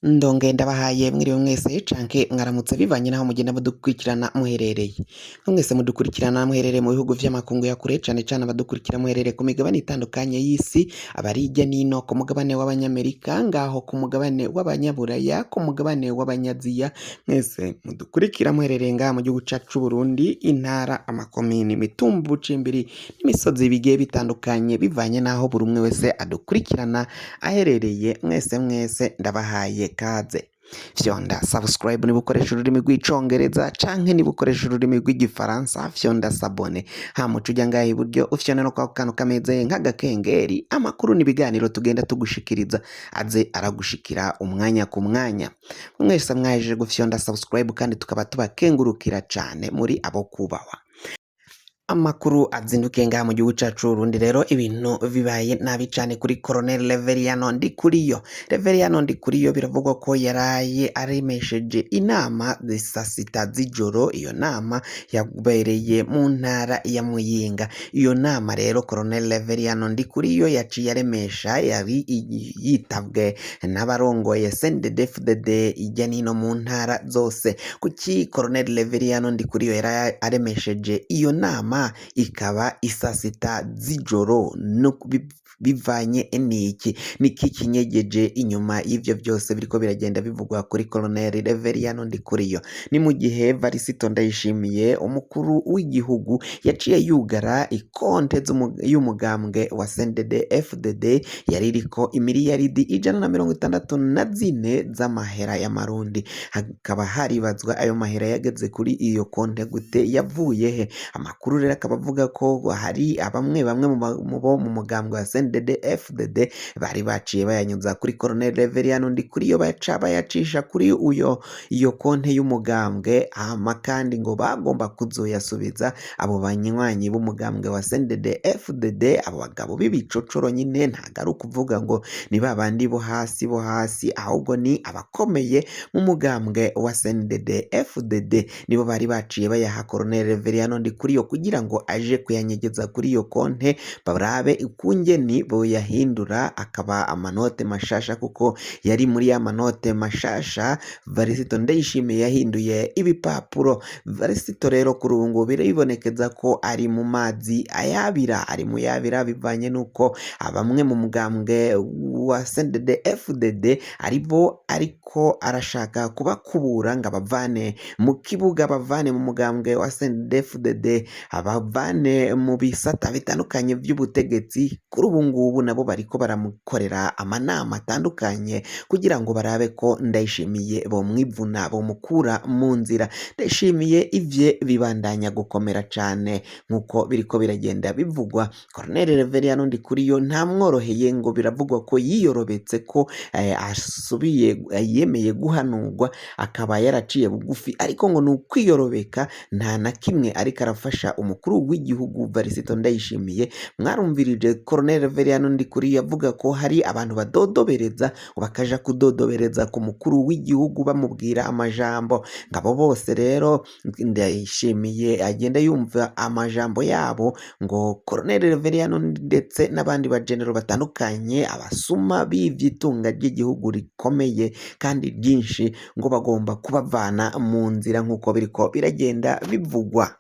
Ndongeye ndabahaye mwiriwe mwese canke mwaramutse bivanye naho mugenda mudukurikirana muherereye. Mwese mudukurikirana muherereye mu bihugu vy'amakungu ya kure cane cane abadukurikira muherereye ku migabane itandukanye y'isi, abari hirya nino ku mugabane w'abanyamerika, ngaho ku mugabane w'abanyaburaya, ku mugabane w'abanyaziya, mwese mudukurikira muherereye ngaha mu gihugu cacu c'Uburundi, intara, amakomini, imitumba, ubucimbiri n'imisozi bigiye bitandukanye bivanye naho buri umwe wese adukurikirana aherereye, mwese mwese ndabahaye kaze. Fyonda subscribe niba ukoresha ururimi rw'icongereza canke niba ukoresha ururimi rw'igifaransa fyonda s'abonner, hama uca uja ngaha iburyo ufyonde no kwako kantu kameze nk'agakengeri, amakuru n'ibiganiro tugenda tugushikiriza aze aragushikira umwanya ku mwanya. Mwese mwahejeje gufyonda subscribe kandi tukaba tubakengurukira cane muri abo kubahwa. Amakuru azindukiye ngaha mu gihugu cacu c'Uburundi rero ibintu bibaye nabi cane kuri Colonel Reveriyano Ndikuriyo. Reveriyano Ndikuriyo biravugwa ko yaraye aremesheje inama saa sita z'ijoro, iyo nama yabereye mu ntara ya Muyinga. Iyo nama rero Colonel Reveriyano Ndikuriyo yaciye aremesha yari yitabwe n'abarongoye CNDD-FDD hirya nino mu ntara zose. Kuki Colonel Reveriyano Ndikuriyo yaraye aremesheje iyo nama ikaba isaa sita z'ijoro no bivanye n'iki? Niki kinyegeje inyuma y'ivyo vyose biriko biragenda bivugwa kuri Colonel Reveriyano Ndikuriyo? Ni mu gihe Varisito Ndayishimiye umukuru w'igihugu yaciye yugara ikonte y'umugambwe wa CNDD FDD yari iriko imiriyaridi 164 z'amahera y'amarundi, hakaba haribazwa ayo mahera yageze kuri iyo konte gute, yavuye he? Amakuru rero akaba avuga ko hari bamwe bamwe mu bo mu mugambwe wa CNDD FDD bari baciye bayanyuza kuri Colonel Reveriyano Ndikuriyo, baca bayacisha kuri uyo iyo konte y'umugambwe, hama kandi ngo bagomba kuzoyasubiza abo banywanyi b'umugambwe wa CNDD FDD, abo bagabo b'ibicocoro nyine, ntago ari ukuvuga ngo ni babandi bo hasi bo hasi, ahubwo ni abakomeye mu mugambwe wa CNDD FDD, nibo bari baciye bayaha Colonel Reveriyano Ndikuriyo kugira ngo aje kuyanyegeza kuri iyo konte, barabe ukungeni boyahindura akaba amanote mashasha, kuko yari muri ya manote mashasha Varisito Ndayishimiye yahinduye ibipapuro. Varisito rero kuri ubu ngubu biribonekeza ko ari mu mazi ayabira, ari mu yabira bivanye n'uko bamwe mu mugambwe wa CNDD FDD aribo ariko arashaka kubakubura ngo abavane mu kibuga, abavane mu mugambwe wa CNDD FDD, abavane mu bisata bitandukanye vy'ubutegetsi. Kuri ubu ngubu nabo bariko baramukorera amanama atandukanye kugira ngo barabe ko Ndayishimiye bomwivuna, bomukura mu nzira. Ndayishimiye ivye bibandanya gukomera cane nk'uko biriko biragenda bivugwa. Colonel Reveriyano Ndikuriyo ntamworoheye, ngo biravugwa ko yiyorobetse ko asubiye yemeye guhanurwa akaba yaraciye bugufi, ariko ngo ni ukwiyorobeka nta na kimwe ariko arafasha umukuru w'igihugu Varisito Ndayishimiye. Mwarumvirije Colonel Reveriyano Ndikuriyo avuga ko hari abantu badodobereza bakaja kudodobereza ku mukuru w'igihugu bamubwira amajambo, ngabo bose rero Ndayishimiye agenda yumva amajambo yabo, ngo Colonel Reveriyano ndetse n'abandi bagenero batandukanye, abasuma bivye itunga ry'igihugu rikomeye kandi ryinshi, ngo bagomba kubavana mu nzira nk'uko biriko biragenda bivugwa.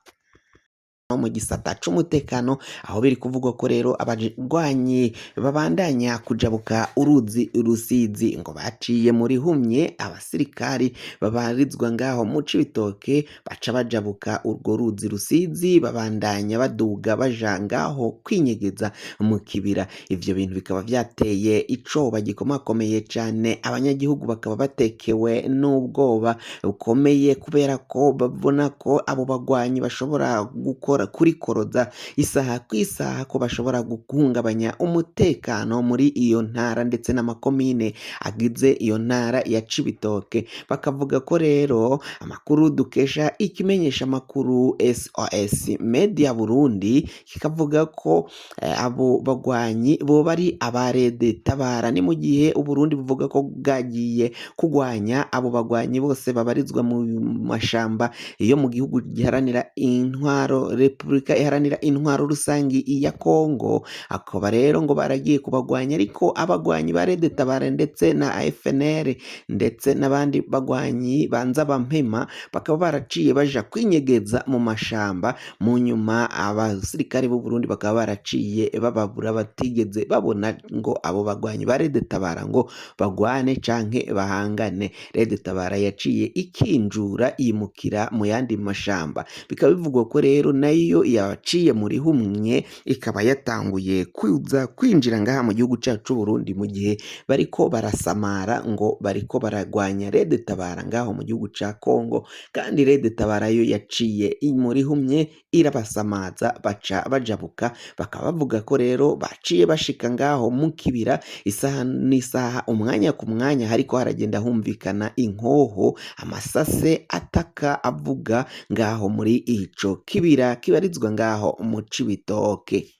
No mu gisata c'umutekano aho biri kuvugwa ko rero abagwanyi babandanya kujabuka uruzi Rusizi, ngo baciye muri humye abasirikari babarizwa ngaho mu Cibitoke, baca bajabuka urwo ruzi Rusizi babandanya baduga baja ngaho kwinyegeza mu kibira. Ivyo bintu bikaba vyateye icoba gikomakomeye cane, abanyagihugu bakaba batekewe n'ubwoba bukomeye kubera ko babona ko abo bagwanyi bashobora gukora kurikoroza isaha ku isaha, ko bashobora guhungabanya umutekano muri iyo ntara ndetse n'amakomine agize iyo ntara ya Cibitoke. Bakavuga ko rero amakuru dukesha ikimenyesha makuru SOS Media Burundi kikavuga ko abo bagwanyi boba ari aba Red Tabara, ni mu gihe Uburundi buvuga ko bwagiye kugwanya abo bagwanyi bose babarizwa mu mashamba yo mu gihugu giharanira intwaro Repubulika Iharanira Intwaro Rusangi ya Kongo. Akaba rero ngo baragiye kubagwanya, ariko abagwanyi ba Red Tabara ndetse na FNL ndetse n'abandi bagwanyi banza bampema bakaba baraciye baja kwinyegeza mu mashamba. Mu nyuma abasirikare b'u Burundi bakaba baraciye bababura, batigeze babona ngo abo bagwanyi ba Red Tabara ngo bagwane canke bahangane. Red Tabara yaciye ikinjura yimukira mu yandi mashamba, bikaba bivugwa ko rero nayo yaciye muri humwe ikaba yatanguye kuza kwinjira ngaha mu gihugu cacu c'u Burundi, mu gihe bariko barasamara ngo bariko baragwanya Red Tabara ngaho mu gihugu ca Kongo, kandi Red Tabara yo yaciye muri humye irabasamaza baca bajabuka. Bakaba bavuga ko rero baciye bashika ngaho mu kibira isaha n'isaha, umwanya ku mwanya hariko haragenda humvikana inkoho, amasase ataka avuga ngaho muri ico kibira kibarizwa ngaho mu Cibitoke.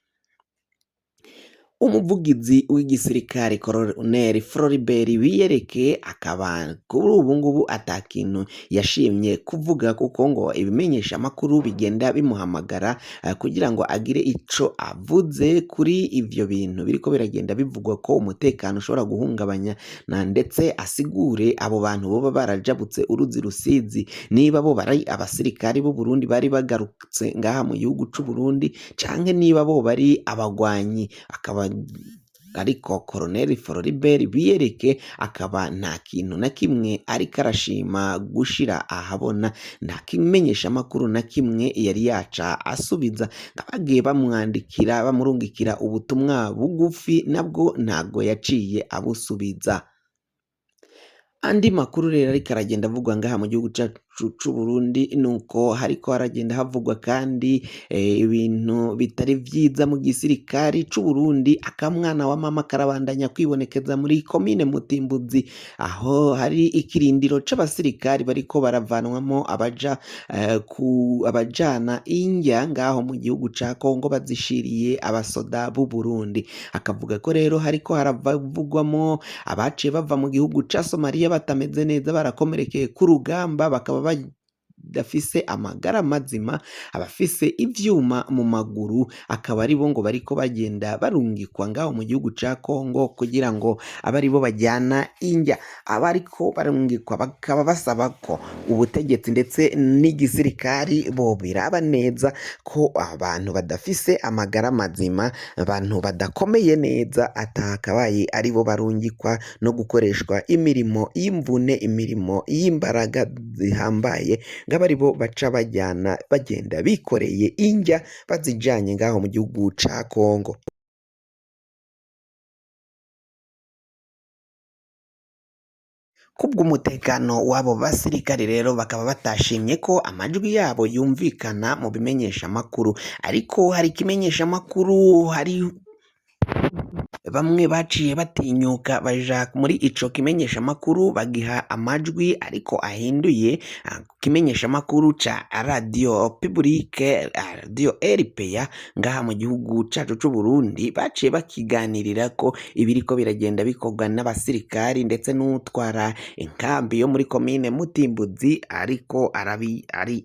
Umuvugizi w'igisirikare Colonel Floribert Biyereke akaba kuri ubu ngubu ata kintu yashimye kuvuga, kuko ngo ibimenyesha amakuru bigenda bimuhamagara kugira ngo agire ico avuze kuri ivyo bintu biriko biragenda bivugwa ko umutekano ushobora guhungabanya, na ndetse asigure abo bantu boba barajabutse uruzi Rusizi niba bo bari abasirikari b'u Burundi bari bagarutse ngaha mu gihugu c'u Burundi, canke niba bo bari abagwanyi. Akaba ariko Colonel Floribert Biyereke akaba nta kintu na kimwe ariko arashima gushira ahabona, nta kimenyesha amakuru na kimwe yari yaca asubiza. Abagiye bamwandikira bamurungikira ubutumwa bugufi nabwo ntago yaciye abusubiza. Andi makuru rero ariko aragenda avugwa ngaha mu gihugu cacu c'u Burundi nuko hariko haragenda havugwa kandi ibintu bitari vyiza mu gisirikari c'u Burundi. Akamwana wa mama karabandanya kwibonekeza muri komine Mutimbuzi, aho hari ikirindiro c'abasirikari bariko baravanwamo abaja ku abajana indya ngaho mu gihugu ca Kongo bazishiriye abasoda b'u Burundi. Akavuga ko rero hariko haravugwamo abaciye bava mu gihugu ca Somalia batameze neza, barakomerekeye ku rugamba, bakaba badafise amagara mazima, abafise ivyuma mu maguru, akaba aribo ngo bariko bagenda barungikwa ngaho mu gihugu ca Kongo kugira ngo abe aribo bajyana indya. Abariko barungikwa bakaba basaba ko ubutegetsi ndetse n'igisirikari bobiraba neza ko abantu badafise amagara mazima, abantu badakomeye neza, atakabaye aribo barungikwa no gukoreshwa imirimo y'imvune, imirimo y'imbaraga zihambaye, ngaba aribo baca bajyana bagenda bikoreye indya bazijanye ngaho mu gihugu ca Kongo. Kubw'umutekano w'abo basirikare rero bakaba batashimye ko amajwi yabo yumvikana mu bimenyesha makuru, ariko hari ikimenyesha makuru, hari bamwe baciye batinyuka baja muri ico kimenyesha makuru bagiha amajwi ariko ahinduye. Kimenyesha makuru ca radio publique, radio RPA ngaha mu gihugu cacu c'u Burundi, baciye bakiganirira ko ibiriko biragenda bikorwa n'abasirikari ndetse n'utwara inkambi yo muri komine Mutimbuzi ariko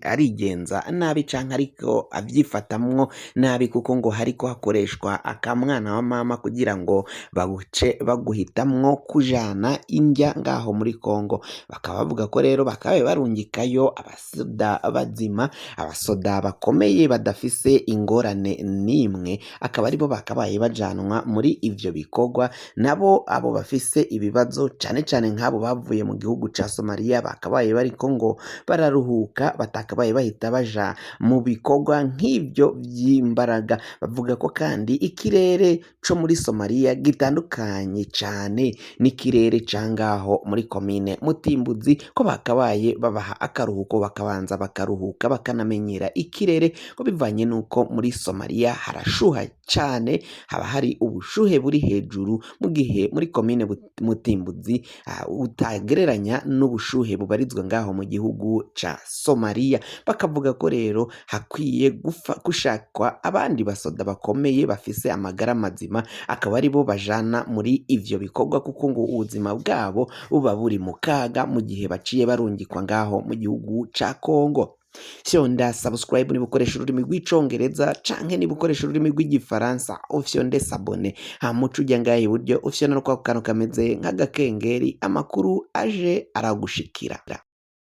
arigenza nabi canke ariko avyifatamwo nabi, kuko ngo hariko hakoreshwa akamwana wa mama kugira ngo baguce baguhitamwo kujana indya ngaho muri Kongo. Bakaba bavuga ko rero bakabaye barungikayo abasoda bazima, abasoda bakomeye badafise ingorane n'imwe, akaba aribo bakabaye bajanwa muri ivyo bikorwa. Nabo abo bafise ibibazo cane cane nk'abo bavuye mu gihugu ca Somalia bakabaye bariko ngo bararuhuka, batakabaye bahita baja mu bikorwa nk'ivyo vy'imbaraga. Bavuga ko kandi ikirere co muri Somalia gitandukanye cane n'ikirere ca ngaho muri komine Mutimbuzi, ko bakabaye babaha akaruhuko bakabanza bakaruhuka bakanamenyera ikirere, ko bivanye n'uko muri Somalia harashuha cane, haba hari ubushuhe buri hejuru, mu gihe muri komine Mutimbuzi utagereranya n'ubushuhe bubarizwa ngaho mu gihugu ca Somalia. Bakavuga ko rero hakwiye gushakwa abandi basoda bakomeye bafise amagara mazima, akaba aribo bajana muri ivyo bikorwa, kuko ngo ubuzima bwabo buba buri mu kaga mu gihe baciye barungikwa ngaho mu gihugu ca Kongo. Fyonda subscribe niba ukoresha ururimi rw'Icongereza, canke niba ukoresha ururimi rw'Igifaransa ufyonde s'abonner, hama uce uja ngaha iburyo ufyonde no kwako kantu kameze nk'agakengeri, amakuru aje aragushikira.